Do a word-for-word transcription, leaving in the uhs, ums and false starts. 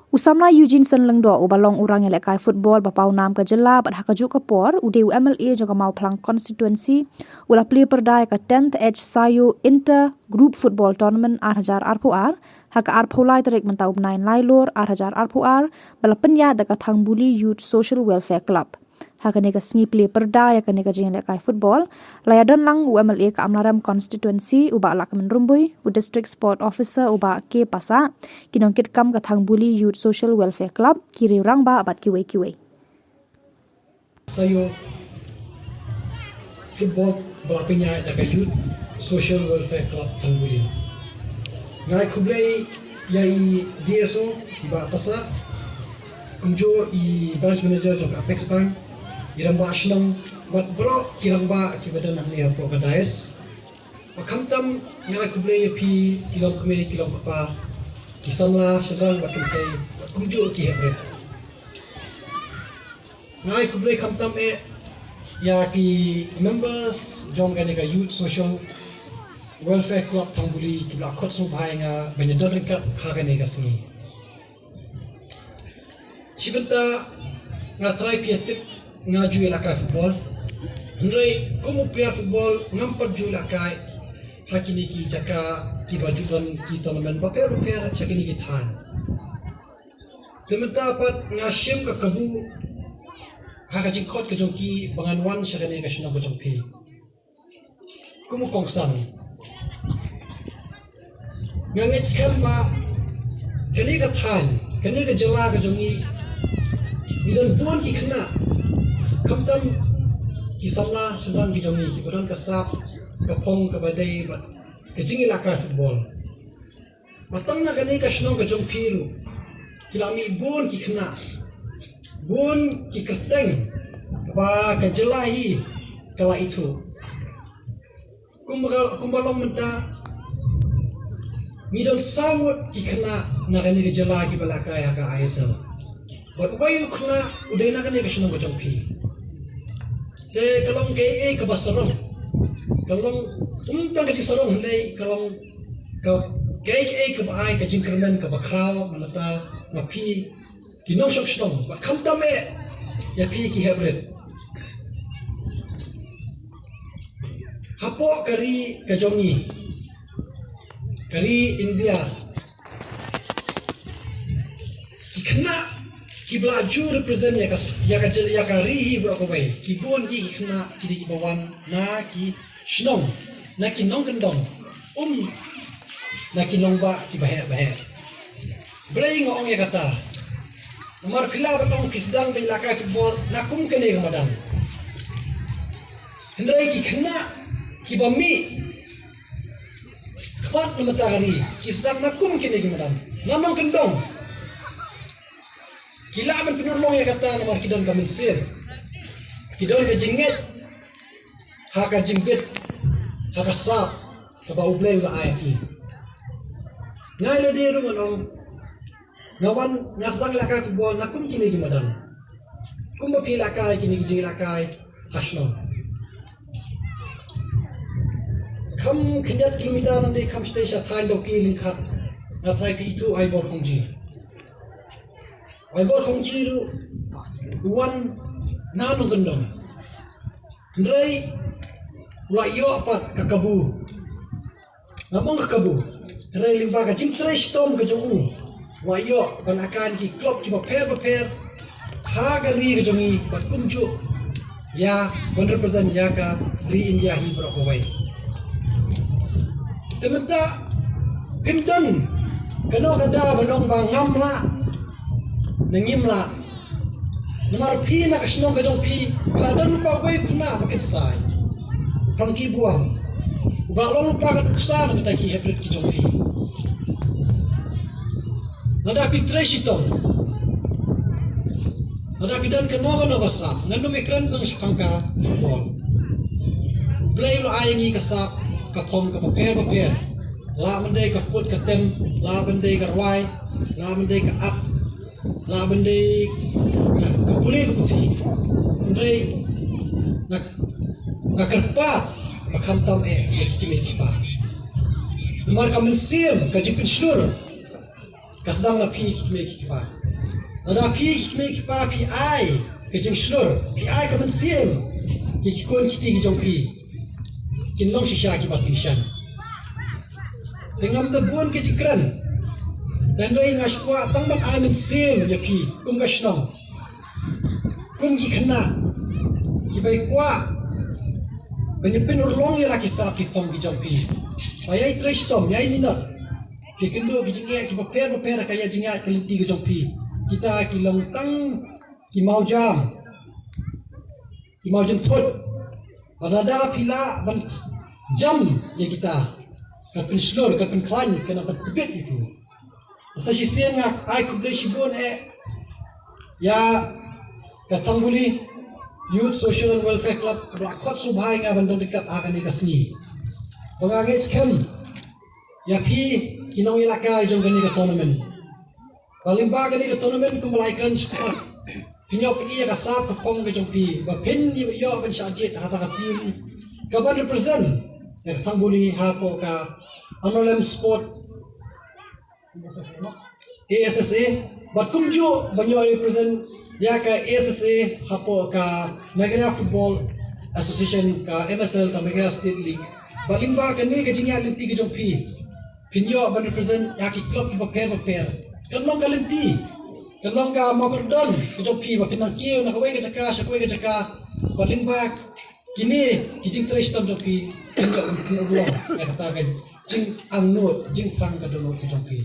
U samla Eugene Sen Lyngdoh, uba long u rang ïalehkai football ba pawnam ka jylla bad ha kajuh ka por u dei u M L A jong ka Mawphlang constituency, u la plie pyrda ïa ka tenth H Sayo Inter Group Football Tournament ar hajar arphew ar ha ka arphew lai tarik mynta u bnai Nailur ar hajar arphew ar, ba la pynïaid da ka Thangbuli Youth Social Welfare Club. Ha kane ka sngi plie pyrda ïa kane ka jingïalehkai football la ïadon lang u M L A ka Amlarem constituency u Bah Lahkmen Rymbui, u District Sport Officer u Bah K Passah, ki nongkitkam ka Thangbuli Youth Social Welfare Club, ki riew rangbah bad kiwei kiwei. Sayo football ba la pynïaid da ka Youth Social Welfare Club Thangbuli. Nga ai khublei ïa i D S O, i Bah Passah, kumjuh i Branch Manager jong ka Apex Bank, i rangbah shnong bad baroh ki rangbah kiba don hangne hapoh ka dais. Bad khamtam nga ai khublei ïa phi ki longkmie ki longkpa, ki samla shynrang bad kynthei bad kumjuh ki heprit. Nga ai khublei khamtam eh ïa ki members jong kane ka Youth Social Welfare Club Thangbuli kiba la khot sngewbha ïa nga ban ïadon ryngkat ha kane ka sngi. Shi bynta nga trai phi ïa tip nga ju ïalehkai football. Hynrei kum u player football ngam pat ju ïalehkai ha kine ki jaka kiba ju don ki tournament bapher bapher sha kine ki thaiñ. Te mynta pat nga shim ka kabu ha ka jingkhot ka jong ki ba ngan wan sha kane ka shnong ka jong phi. Kum u kongsan nga ngeit skhem ba kane ka thaiñ, kane ka jylla ka jong ngi, ngi don bun ki khynnah, khamtam ki samla shynrang ki jong ngi kiba don ka sap, ka phong, kaba dei bad ka jingïalehkai football. Ba tang na kane ka shnong ka jong phi ruh ki la mih bun ki khynnah, bun ki kyrteng ba ka jylla hi ka la ithuh. Kumba, kumba long mynta ngi don saw ngut ki khynnah na kane ka jylla kiba la kai ha ka I S L. Bad uwei u khynnah u dei na kane ka shnong ka jong phi. Te ka long kaei kaei kaba sarong, ka long ym tang ka jingsarong hynrei ka long ka, kaei kaei kaba ai ka jingkyrmen kaba khraw na ka bynta ma phi ki nongshong shnong bad khamtam eh ïa phi ki heprit. Hapoh ka ri ka jong ngi, ka ri India, ki khynnah kiba la ju represent ïa ka, ïa ka jylla, ïa ka ri hi baroh kawei, ki bun ki khynnah ki dei kiba wan na ki shnong, na ki nongkyndong, um na ki nongbah kiba heh ba heh. Balei nga ong ïa kata? Namar phi lah ban ong phi sdang ban ïalehkai football na kum kane ka madan. Hynrei ki khynnah kiba mih khmat na mynta ka ri ki sdang na kum kine ki madan, na nongkyndong. Ki lah ban pynurlong ïa kata namar ki don ka mynsiem, ki don ka jingngeit ha ka jingbit, ha ka sap kaba U Blei u la ai ïa ki. Nga ïa lade ruh ngan ong, nga wan, nga sdang ïalehkai football na kum kine ki madan, kumba phi ïalehkai kine ki jingïalehkai ha shnong. Kham khyndiat kilometer nangne, kham shatei sha thaiñ Dawki lyngkhat, nga trai phi ithuh Aibor Khongji. Aibor Khongji ruh u wan na nongkyndong, hynrei u la ïoh pat ka kabu. Ngam ong ka kabu, hynrei lyngba ka jingtrei shitom ka jong u, u la ïoh ban ïalehkai na ki club kiba pher ba pher ha ka ri ka jong ngi bad kumjuh ïa ban represent ïa ka ri India hi baroh kawei. Te mynta phim don kano ka daw ban ong ba ngam lah ne ngim lah. Namar phi na ka shnong ka jong phi, la don lypa uwei u khynnah ba kynsai, Frankie Buam, uba long lypa ka nuksa na ka bynta ki heprit ki jong phi. Lada phi trei shitom, lada phi don kano kano ka sap, ngan ym ïakren tang shaphang ka football. U Blei u la ai ïa ngi ka sap, ka phong kaba pher ba pher. Lah ban dei ka put ka tem, lah ban dei ka rwai, lah ban dei ka ak, lah ban dei ka, ka pule ka puthi. Hynrei nga, nga kyrpad ba khamtam eh ïa ki kmie ki kpa. Namar ka mynsiem, ka jingpynshlur, Ka sdang na phi ki kmie ki kpa. Lada phi ki kmie ki kpa phi ai ka jingshlur, phi ai ka mynsiem ki ki khun ki kti ki jong phi, kin long shisha kiba tyngshaiñ. Te ngam da bun ki jingkren. Te hynrei nga sngewkwah tang ban ai mynsiem ïa phi kum ka shnong, kum ki khynnah kiba kwah ban ïa pynurlong ïa la ki sap ki phong ki jong phi. Ba ïa i trei shitom, ïa i minot, ki kynduh ki jingeh kiba pher ba pher ka ïa jingeh ka lynti ka jong phi. Kita ki long tang ki mawjam, ki mawjam thut. Ba lada phi lah ban jam ïa kita, ka pynshlur, ka pynkhlaiñ, ka na pyntbit ïa phi. Sa shisien nga ai khublei shibun eh ïa ka Thangbuli Youth Social and Welfare Club, ba la khot sngewbha ïa nga ban don ryngkat ha kane ka sngi. Ba nga ngeit skhem ïa phi ki nongïalehkai jong kane ka tournament. Ba lyngba kane ka tournament kumba la ïakren shakhmat, phin ïoh pyni ïa ka sap ka phong ka jong phi, ba phin ïoh ban shah jied ha kata ka team kaban represent ïa ka Thangbuli hapoh ka Anolim Sport A S S A, bad kumjuh ban ïoh represent ïa ka A S S A hapoh ka Meghalaya Football Association, ka M S L, ka Meghalaya State League. Bad lyngba kane ka jingïaid lynti ka jong phi, phin ïoh ban represent ïa ki club kiba pher ba pher. Kan long ka lynti, kan long ka mawkordon ka jong phi ba phin nang kiew na kawei ka jaka sha kawei ka jaka. Bad lyngba kine ki jingtrei shitom jong phi, phin ïoh ban pynurlong ïa kata ka jingangnud, jingthrang ka dohnud ka jong phi.